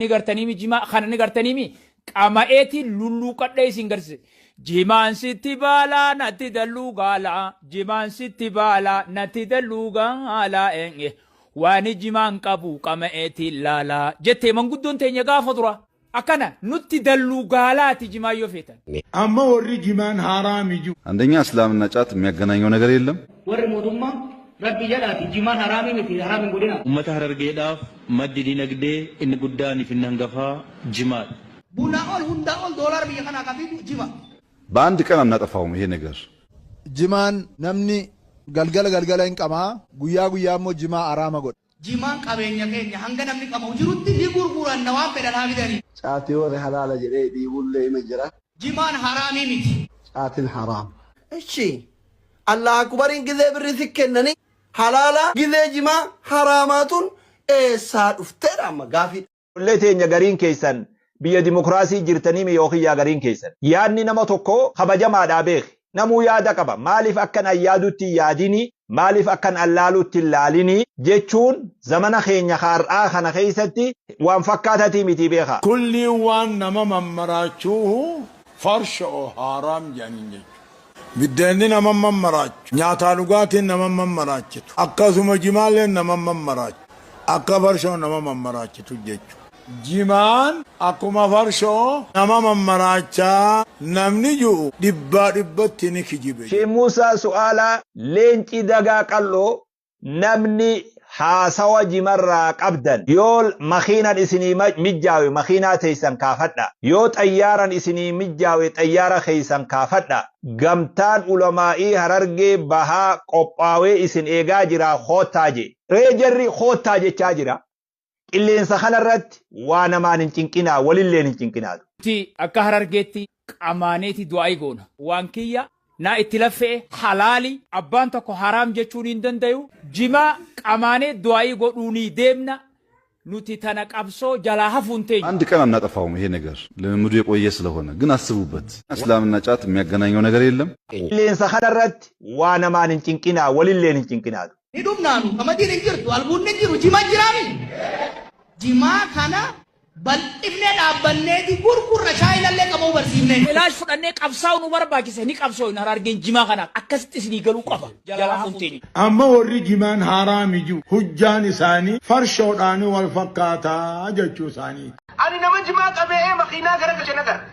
Ni gartaniimi jimaa kana ni gartaniimi qama'eetiin lulluuqadhee isin garsiise. Jimaan sitti baalaa natti dalluu gaalaa jimaan sitti baalaa natti dalluu gaalaa waani jimaan qabu qama'eetiin laalaa jettee manguddoon teenya gaafa dura. Akkana nutti dalluu gaalaati jimaan yoo feetan. Amma warri jimaan haaraami ji'u. አንደኛ እስላምና ጫት የሚያገናኘው ነገር የለም። Warri mootummaa Rabbi jedhaati jimaan haraamii miti haraam hin godhinaa. Ummata Harargeedhaaf maddi dinagdee inni guddaanii fi inni hangafaa jimaadha. Bunaa ol hundaa ol doolaara biyya kanaa kan fidu jima. በአንድ ቀን አናጠፋውም። ይሄ ነገር Jimaan namni galgala galgala hin qamaa guyyaa guyyaa immoo jimaa araama godha. Jimaan qabeenya keenya hanga namni qama'u jirutti ni gurguranna waan fedhan haa fidanii. Caatii warri halaala jedhee dhiibullee ima jira. Jimaan haraamii miti. Caatiin haraam. Ishi Allah akubariin gizee birrii si kennanii halaala gizee jimaa haraamaatun eessaa dhufteedha amma gaafii. Ijoollee teenya gariin keessan biyya dimokiraasii jirtanii yookiin yaa gariin keessan. Yaadni nama tokkoo kabajamaadhaa beeki. Namuu yaada qaba. Maaliif akkan an yaadutti hin yaadini? Maaliif akkan an laalutti hin laalini? Jechuun zamana keenya har'aa kana keessatti waan fakkaatatii miti beekaa. Kulliin waan nama mammaraachuuhu farsho'o haaraam jedhaniin jechuudha. Biddeenni nama mammaraachu. Nyaataa dhugaatiin nama mammaraachitu. Akkasuma jimaalleen nama mammaraachu. Akka farshoo nama mammaraachitu jechuudha. Jimaan akkuma farshoo nama mammaraachaa namni ji'u dhibbaa dhibbatti ni kijibe. Sheikh Muusaa Su'aalaa leenci dagaa qal'oo namni haasawa jimarraa qabdan yoo makiinan isinii mijjaawe makiinaa teessan kaafadha. Yoo xayyaaran isinii mijjaawe xayyaara keessan kaafadha. Gamtaan ulamaa'ii Harargee bahaa qophaawee isin eegaa jira koottaa je. Ree jarri koottaa jechaa jira. Qilleensa kanarratti waa namaan hin cinqinaa walilleen hin cinqinaa. Nuti akka Harargeetti qamaaneeti du'aa'ii goona. Waan kiyya naa itti laffe'e halaali abbaan tokko haraam jechuun hin dandayu. Jimaa qamaanee du'aa'ii godhuunii deemna. Nuti tana qabsoo jalaa hafuu hin teenyu. አንድ ቀን አናጠፋውም። ይሄ ነገር ልምምዱ የቆየ ስለሆነ ግን አስቡበት። እስላምና ጫት የሚያገናኘው ነገር የለም። Qilleensa kanarratti waa namaan hin cinqinaa walilleen hin cinqinaa. Ni dhumnaanu qamadiin hin jirtu albuunni hin jiru jima jiraami. Jimaa kana bal'ifnee dhaabbanneeti gurgurra shaayinallee qabuu barsiifnee. Kilaash fudhannee qabsaa'u nu barbaachise ni qabsooyna Harargeen jimaa kanaaf akkasitti isinii galuu qaba. Jalaa hafuu hin teenyu. Amma warri jimaan haaraami ji'u hujjaan isaanii farshoodhaani wal fakkaataa jechuu isaaniiti. Ani nama jimaa qabee makiinaa garagalche hin agarre.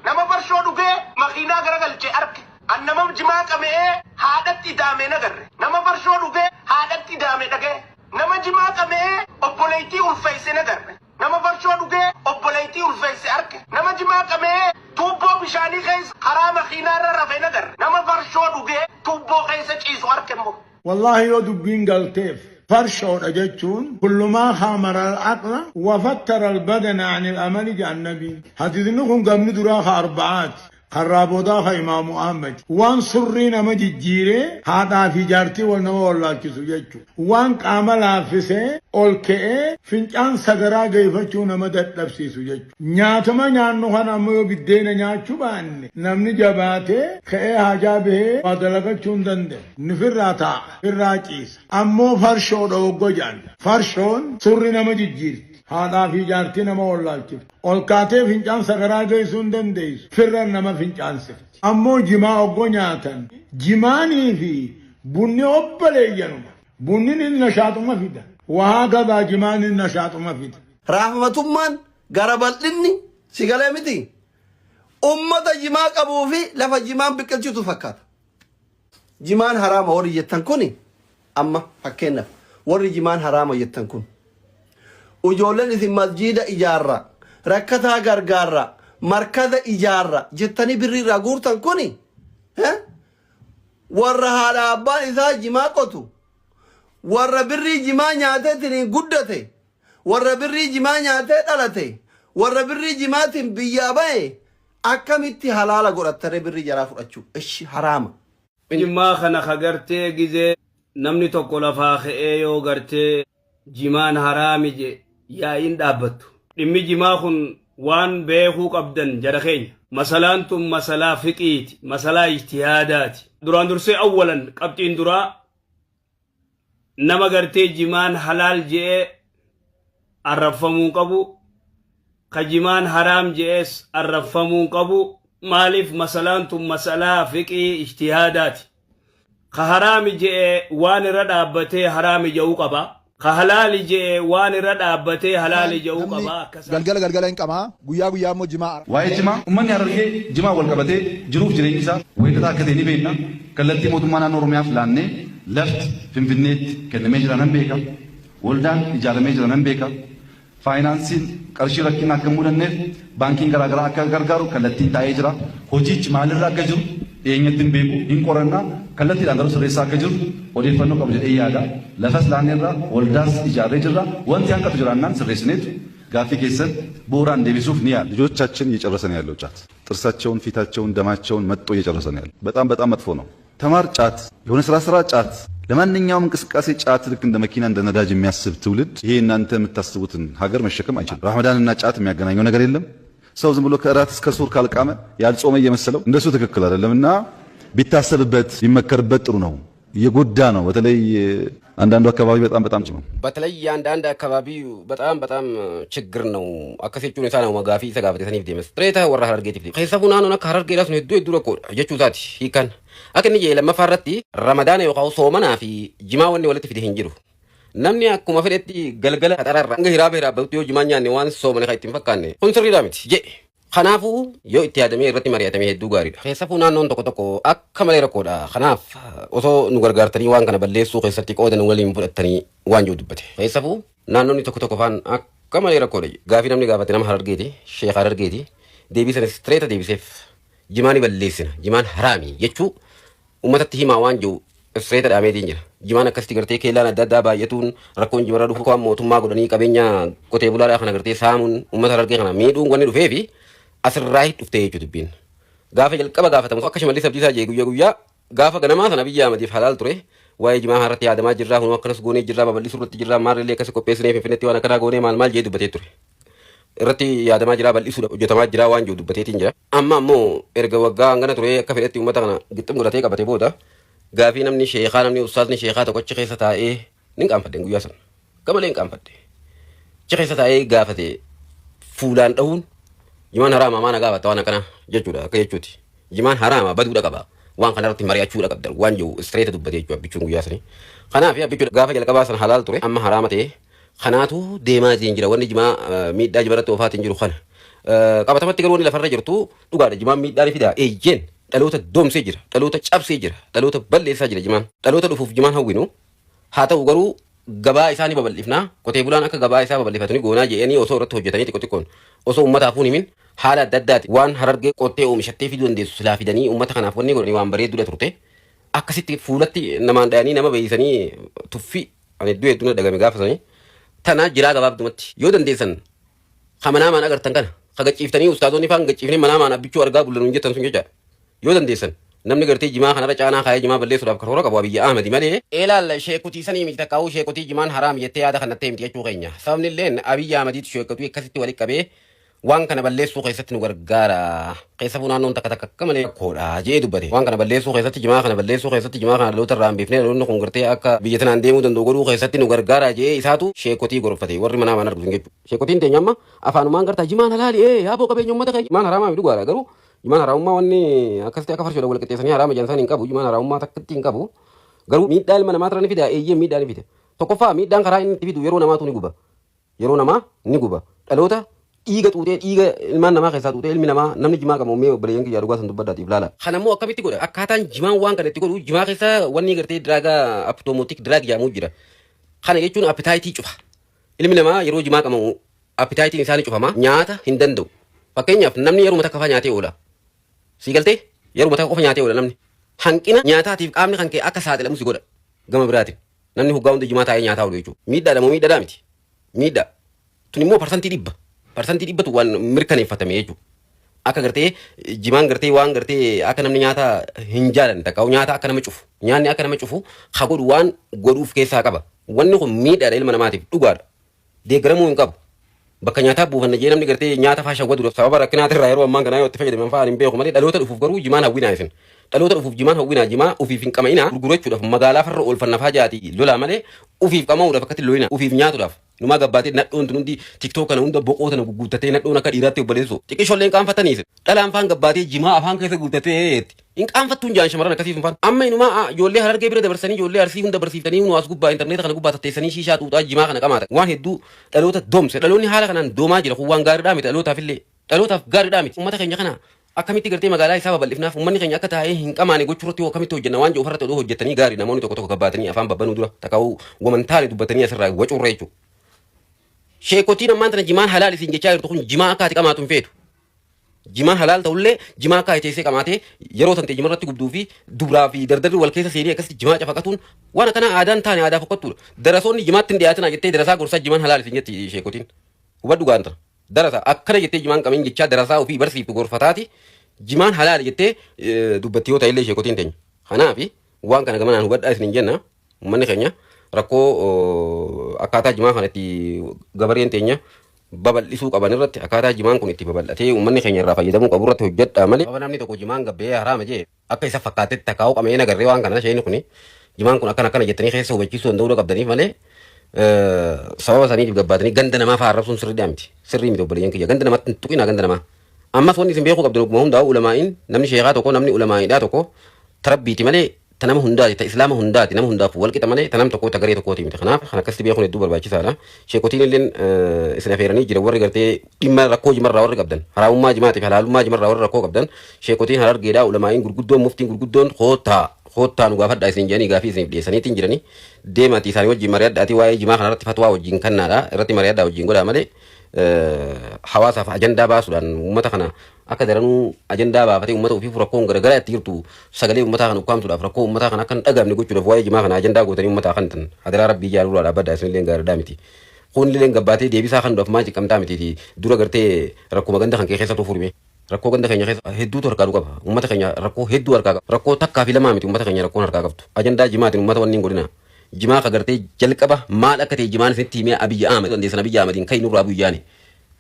Nama farshoo dhugee makiinaa garagalche arke. An nama jimaa qabee haadhatti idaame hin agarre. Nama farshoo dhugee haadhatti idaame dhagaye. Nama jimaa qabee obboleeytii ulfeeyse hin agarre. Nama farshoo dhugee obboleeytii ulfeeyse arke. Nama jimaa qabee tuubboo bishaanii keessa karaa makiinaa irra rafe hin agarre. Nama farshoo dhugee tuubboo keessa ciisu arke immoo. Wallaahi yoo dubbiin galteef farshoodha jechuun kullu maa khaamara al-aqla wa fattara al-badana ani al-amali jedhan nabiin. Hadiisni kun gamni duraa ka arba'aati. Karraa boodaa ka imaamu Ahmad. Waan surrii nama jijjiiree haadhaa fi jaartii wal nama wallaalchisu jechuudha. Waan qaama laaffisee ol ka'ee fincaan sagaraa geeffachuu nama dadhabsiisu jechuudha. Nyaatuma nyaannu kana ammoo yoo biddeena nyaachuu baanne namni jabaatee ka'ee haajaa bahee waa dalagachuu hin danda'u. Inni firraa taa'a, firraa ciisa. Ammoo farshoodha hoggoo jedhan. Farshoon surri nama jijjiirti. Haadhaa fi jaartii nama wallaalchifti. Ol kaatee fincaan sagaraa geessuu hin dandeessu. Firran nama fincaansifti. Ammoo jimaa oggoo nyaatan. Jimaanii fi bunni obboleeyyanuma. Bunni ni nashaaxuma fida. Wahaa gabaa jimaan ni nashaaxuma fida. Raafamatummaan gara bal'inni si galee miti. Ummata jimaa qabuu fi lafa jimaan biqilchitu fakkaata. Jimaan haraama warri jettan kuni amma fakkeenyaaf warri jimaan haraama jettan kun ujoolleen isin masjiida ijaarra rakkataa gargaarra markaza ijaarra jettanii birrii irraa guurtan kuni warra haadha abbaan isaa jimaa qotu warra birrii jimaa nyaateetiin guddate warra birrii jimaa nyaatee dhalate warra birrii jimaatiin biyyaa ba'e akkamitti halaala godhattaree birrii jaraa fudhachuu ishi haraama. Jimmaa kana ka gartee gizee namni tokko lafaa ka'ee yoo gartee jimaan haraami je yaa'iin dhaabbattu. Dhimmi jimaa kun waan beekuu qabdan jara keenya. Masalaan tun masalaa fiqiiti, masalaa ijtihaadaati. Duraan dursee awwalan qabxiin duraa nama gartee jimaan halaal je'ee arrabfamuu qabu. Ka jimaan haraam je'es arrabfamuu hin qabu. Maaliif masalaan tun masalaa fiqhii ijtihaadaati. Ka haraami je'e waan irra dhaabbatee haraami je'uu qaba. Ka halaali je'e waan irra dhaabbatee halaali je'uu Namni qaba. Akkasa. galgala galgala hin qamaa guyyaa guyyaa immoo jimaa ara. Waa'ee jimaa ummanni Harargee jimaan wal qabatee jiruuf jireenyi isaa weellataa akka ta'e ni beekna. Kallattii mootummaa naannoo Oromiyaaf laannee lafti Finfinneetti kennamee jira nan beeka. Waldaan ijaaramee jira nan beeka. Faayinaansiin qarshii rakkinni akka hin mudanneef baankiin garaa garaa akka gargaaru kallattiin taa'ee jira. Hojiichi maalirra akka jiru dhiyeenyatti hin beeku, hin qoranna, kallattiidhaan garuu sirreessaa akka jiru odeeffannoo qabu jedheen yaada. Lafas laanneerra, waldaas ijaarree jirra. Wanti hanqatu jiraannaan sirreessineetu gaaffii keessan bu'uuraan deebisuuf ni yaalla. ልጆቻችን እየጨረሰ ነው ያለው ጫት። ጥርሳቸውን፣ ፊታቸውን፣ ደማቸውን መጥጦ እየጨረሰ ነው ያለው። በጣም በጣም መጥፎ ነው። ተማር ጫት፣ የሆነ ስራ ስራ ጫት፣ ለማንኛውም እንቅስቃሴ ጫት ልክ እንደ መኪና እንደ ነዳጅ የሚያስብ ትውልድ ይሄ እናንተ የምታስቡትን ሀገር መሸከም አይችልም። ረመዳንና ጫት የሚያገናኘው ነገር የለም። ሰው ዝም ብሎ ከእራት እስከ ሱር ካልቃመ ያልጾመ እየመሰለው እንደሱ ትክክል አይደለም እና ቢታሰብበት ቢመከርበት ጥሩ ነው። እየጎዳ ነው። በተለይ አንዳንዱ አካባቢ በጣም በጣም ነው። በተለይ አንዳንድ አካባቢ በጣም በጣም ችግር ነው. Akkas jechuun isaa nama gaafii isa gaafate saniif deemes. Reeta warra Harargeetiif deema. Keessafuu naannoon akka Harargeedhaa sun hedduu hedduu rakkoodha jechuu isaati hiikan. Akka inni jedhe lammaffaa irratti Ramadaana yookaan soomanaa fi jimaa wanni walitti fide hin jiru. Namni akkuma fedhetti galgala qaxararra hanga hiraaba hiraabbatutti yoo jimaa nyaanne waan soomane kan itti hin fakkaanne kun sirriidhaa miti jedhe. Kanaafuu yoo itti yaadamee irratti mari'atamee hedduu gaariidha. Keessafuu naannoon tokko tokko akka malee rakkoodha. Kanaaf osoo nu gargaartanii waan kana balleessuu keessatti qooda nu waliin fudhattanii waan jiru dubbate. Keessafuu naannoonni tokko tokko faan akka malee rakkoodha. Gaafii namni gaafate nama Harargeeti, Sheekh Harargeeti. Deebii sana straight deebiseef. Jimaa ni balleessina, jimaan haraami jechuu uummatatti himaa waan jiru straight dhaameetiin jira. Jimaan akkasitti gartee keellaan adda addaa baay'atuun rakkoon jimarra dhufu waan mootummaa godhanii qabeenya qotee bulaadhaa kana gartee saamuun uummata Harargee kana miidhuun wanni dhufeefi asirraa dhuftee jechuudha dubbiin. Gaafa jalqaba gaafatamu akka Shimallis Abdiisaa jee guyyaa guyyaa gaafa ganamaa sana Abiyyi Ahmadiif halaal ture waa'ee jimaa irratti yaadamaa jirraa hunuu akkanas goonee jirraa babal'isuu irratti jirraa maalillee akkasi qopheessinee Finfinneetti waan akkanaa goonee maal maal jee dubbatee ture. Irratti yaadamaa jiraa bal'isuudha hojjetamaa jiraa waan jiru dubbateetiin jira. Amma ammoo erga waggaa hangana ture akka fedhetti uummata kana gixxim godhatee qabate booda gaafii namni sheekaa namni ustaazni sheekaa tokko achi keessa taa'ee nin qaanfadhe guyyaa sana. Akka malee hin qaanfadhe. Achi keessa taa'ee gaafate fuulaan dhahuun jimaan haraama maana gaafata waan akkana jechuudha akka jechuuti. Jimaan haraama baduudha qaba. Waan kanarratti mari'achuudha qabdan waan jiru straight dubbate jechuudha Abbichuun guyyaa sanii. Kanaaf Abbichuun gaafa jalqabaa sana halaal ture amma haraama ta'e kanaatu deemaa jira wanni jimaa miidhaa jimarratti oofaatiin jiru kana. Qabatamatti garuu wanni lafarra jirtu dhugaadha jimaan miidhaa ni fida eeyyeen dhaloota doomsee jira dhaloota cabsee jira dhaloota balleessaa jira jimaan dhaloota dhufuuf jimaan hawwinu haa ta'u garuu gabaa isaa ni babal'ifnaa qotee bulaan akka gabaa isaa babal'ifatu ni goonaa jedhanii osoo irratti hojjetanii xiqqoo xiqqoon osoo uummataaf hin himin haala adda addaati waan Harargee qottee oomishattee fiduu dandeessu silaa fidanii uummata kanaaf wanni godhanii waan bareeddudha turte akkasitti fuulatti namaan dhayanii nama beeksisanii tuffii ani hedduu hedduu dhagame gaafasanii tana jiraa gabaabdumatti yoo dandeessan ka manaamaan agartan kana ka gachiiftanii ustaazonni faan gachiifnee manaamaan Abbichuu argaa bullan hin jettan sun jecha yoo dandeessan namni gartee jimaa kanarra caanaa kaayee jimaa balleessuudhaaf karoora qabu Abiyyi Ahmadi malee. Eelaal sheekutii sanii miti takkaa'uu sheekutii jimaan haraam jettee yaada kannattee miti jechuu keenya. Sababni illeen Abiyyi Ahmadiitu sheekutii akkasitti walitti qabee waan kana balleessuu keessatti nu gargaara. Keessafuu naannoon takka takka akka malee rakkoodha jee dubbate. Waan kana balleessuu keessatti jimaa kana balleessuu keessatti jimaa kana dhaloota irraa hambifnee dhaloonni kun gartee akka biyya tanaan deemuu danda'u godhuu keessatti nu gargaara jee isaatu sheekotii gorfate warri manaa waan argu jechuudha. Sheekotiin teenya amma afaanumaan gartaa jimaan halaali ee yaaboo qabeenya uummata keenya jimaan haraamaa dhugaadha garuu jimaan haraamummaa wanni akkasitti akka farshoodha wal qixxeessanii haraama jedhan hin qabu jimaan haraamummaa takkatti hin qabu garuu miidhaa ilma namaa irra ni fida eeyyee miidhaa ni fida. Tokkoffaa miidhaan karaa inni itti fidu yeroo namaatu ni guba. Yeroo namaa ni guba. Dhaloota dhiiga xuuxee dhiiga ilmaan namaa keessaa xuuxee ilmi namaa namni jimaa qabu mee obboleeyyan kiyyaa dhugaa san dubbaddaatiif laala. Kana immoo akkamitti godha? Akkaataan jimaan waan kana itti godhu jimaa keessa wanni gartee drug aptomotic drug jedhamu jira. Kana jechuun appetite cufa. Ilmi namaa yeroo jimaa qabamu appetiteiin isaa ni cufama. Nyaata hin danda'u. Fakkeenyaaf namni yeroo takka faa nyaatee oola. Sii galtee yeroo takka qofa nyaatee oola namni. Hanqina nyaataatiif qaamni kan kee akka saaxilamu si godha. Gama biraatiin namni hoggaa hunda jimaa taa'ee nyaataa oolu jechuudha. Miidhaadha moo miidhaadhaa miti? Miidhaa. Tun immoo 100%. 100%tu waan mirkaneeffatame jechuudha. Akka gartee jimaan gartee waan gartee akka namni nyaata hin jaalanne takka nyaata akka nama cufu nyaanni akka nama cufu ha godhu waan godhuuf keessaa qaba. Wanni kun miidhaadha ilma namaatiif dhugaadha. Deeggaramuu hin qabu. Bakka nyaataa buufanna jee namni gartee nyaata faa shawwaduudhaaf sababa rakkinaatirraa yeroo ammaan kanaa yoo itti fayyadaman fa'aa hin beeku malee dhaloota dhufuuf garuu jimaan hawwinaa isin. Dhaloota dhufuuf jimaan hawwinaa jimaa ufiif hin qama'inaa gurgurachuudhaaf magaalaa farra oolfanna faa jaati lolaa malee ufiif qama'uudhaaf akkatti lolina ufiif nyaatuudhaaf Numaa gabbaatee nadhoon tun hundi TikTok kana hunda boqoo tana gugguuttatee nadhoon akka dhiiraatti obboleessu. Xiqqishollee hin qaanfattaniis. Dhalaan faan gabbaatee jimaa afaan keessa guuttatee jetti. Hin qaanfattuun jaan shamarran akkasii sun faan. Amma inumaa ijoollee Harargee bira dabarsanii ijoollee Arsii hunda barsiiftanii nu as gubbaa intarneeta kana gubbaa tatteessanii shiishaa xuuxaa jimaa kana qamaata. Waan hedduu dhaloota doomse. Dhaloonni haala kanaan doomaa jira kun waan gaariidhaa miti dhalootaaf illee. Dhalootaaf gaariidhaa miti. Uummata keenya kana akkamitti gartee magaalaa isaa babal'ifnaaf uummanni keenya akka taa'ee hin qamaane gochuu irratti hoo akkamitti hojjenna waan jedhu irratti odoo hojjettanii gaarii namoonni tokko tokko gabbaatanii afaan babbanuu dura takkaa'uu wamantaale dubbatanii asirraa wacuurra jechuudha. Sheekotiin ammaan tana jimaan halaal isin jechaa jirtu kun jimaa akka ati qamaatu hin feetu. Jimaan halaal ta'ullee jimaa akka ati teessee qamaatee yeroo tante jima irratti gubduu fi dubraa fi dardarri wal keessa seenee akkasitti jimaa cafaqatuun waan akkanaa aadaan taane aadaa fokkattuudha. Darasoonni jimaatti hin dhiyaatinaa jettee darasaa gorsaa jimaan halaal isin jetti sheekotiin. Hubadhu gaanta. Darasa akkana jettee jimaan qamin jechaa darasaa ofii barsiiftu gorfataati jimaan halaali jettee dubbatti yoo ta'ellee sheekotiin teenya. Kanaafi waan kana gamanaan hubadhaa isinin jenna uummanni keenya rakkoo akkaataa jimaa kana itti gabareen teenya babal'isuu qaban irratti akkaataa jimaan kun itti babal'atee uummanni keenya irraa fayyadamuu qabu irratti hojjedhaa malee. Sababa namni tokko jimaan gabbee haraama jee akka isa fakkaatetti takkaa'uu qama'ee nagarree waan kana isheen kuni jimaan kun akkana akkana jettanii keessa hubachiisuu danda'uu qabdaniif malee sababa saniitiif gabbaatanii ganda namaa fa'aa arrabsuun sirriidhaa miti. Sirrii miti obboleeyyan kiyya. Ganda namaatti hin tuqinaa ganda namaa. Ammas wanni isin beekuu qabdan oguma hundaa'u ulamaa'iin namni sheekaa tokko namni ulamaa'iidhaa tokko tarabbiiti malee ta nama hundaati ta islaama hundaati nama hundaaf wal qixa malee ta nam tokko ta garee tokkooti miti. Kanaaf kan akkasitti beekuun hedduu barbaachisaadha. Sheekotiin illeen isin afeeranii jira warri gartee dhimma rakkoo jimarraa warri qabdan haraamummaa jimaatiif halaalummaa jimarraa warri rakkoo qabdan sheekotiin harargeedhaa ulamaa'iin gurguddoon muftiin gurguddoon koottaa koottaa nu gaafadhaa isin jedhanii gaafii isiniif dhiyeessaniitiin jiranii deemaatii isaanii wajjin mari'adhaatii waa'ee jimaa kanarratti fatwaa wajjin kennaadha irratti mari'adhaa wajjin godhaa malee hawaasaaf ajandaa baasuudhaan uummata kana akka daranuu ajandaa baafatee uummata ofiif rakkoon garagaraa itti jirtu sagalee uummataa kana ukkaamsuudhaaf rakkoo uummataa kana akka hin dhagaamne gochuudhaaf waa'ee jimaa kana ajandaa gootanii uummataa kan tan hadaraa rabbii jaaluudhaa dhaabbadhaa isinillee gaariidhaa miti. Kunillee gabbaatee deebisaa kan dhuaf maal ciqqamtaa mitiiti dura gartee rakkuma ganda kan kee keessattuu furime. Rakkoo ganda keenya keessa hedduutu harkaa nu qaba. Uummata keenya rakkoo hedduu harkaa qaba. Rakkoo takkaa fi lamaa miti uummata keenya rakkoon harkaa qabdu. Ajandaa jimaatiin uummata wanni hin godhina. Jimaa ka gartee jalqaba maal akka ta'e jimaan isinitti himee Abiyyi Ahmed dandeessan Abiyyi Ahmediin kai nurraa buyyaani.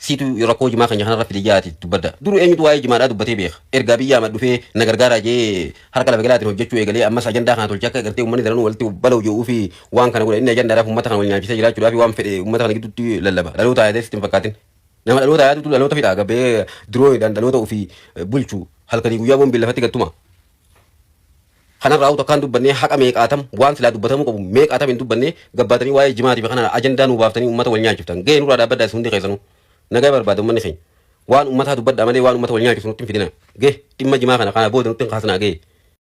Siitu rakkoo jimaa keenya kanarra fide jaati dubbadda. Duru eenyutu waa'ee jimaadhaa dubbatee beeka. Erga Abiyyi Ahmed dhufee na gargaaraa jee harka lafa jalaatiin hojjechuu eegalee ammas ajandaa kana tolchee akka gartee uummanni daranuu walitti bala'u jedhuu fi waan kana godha. Inni ajandaadhaaf uummata kana wal nyaachisee jiraachuudhaaf waan fedhe uummata kana gidduutti lallaba. Dhaloota yaadee sitti hin fakkaatin. Nama dhaloota yaadutu dhaloota fixa gabbee dirooniidhaan dhaloota ofii bulchu halkanii guyyaa boombiin lafatti gattuma. Kanarraa utuu akkaan dubbannee haqa meeqaatam waan silaa dubbatamuu qabu meeqaatam hin dubbannee gabbaatanii waa'ee jimaatiif kana ajandaa nuu baaftanii uummata wal nyaachiftan. Gahee nurraa dhaabbadhaa isin hundi keessanuu. Nagaa barbaada uummanni keenya. Waan uummataa dubbadhaa malee waan uummata wal nyaachisu nutti hin fidina. Gahee dhimma jimaa kana kana booda nutti hin kaasinaa gahee.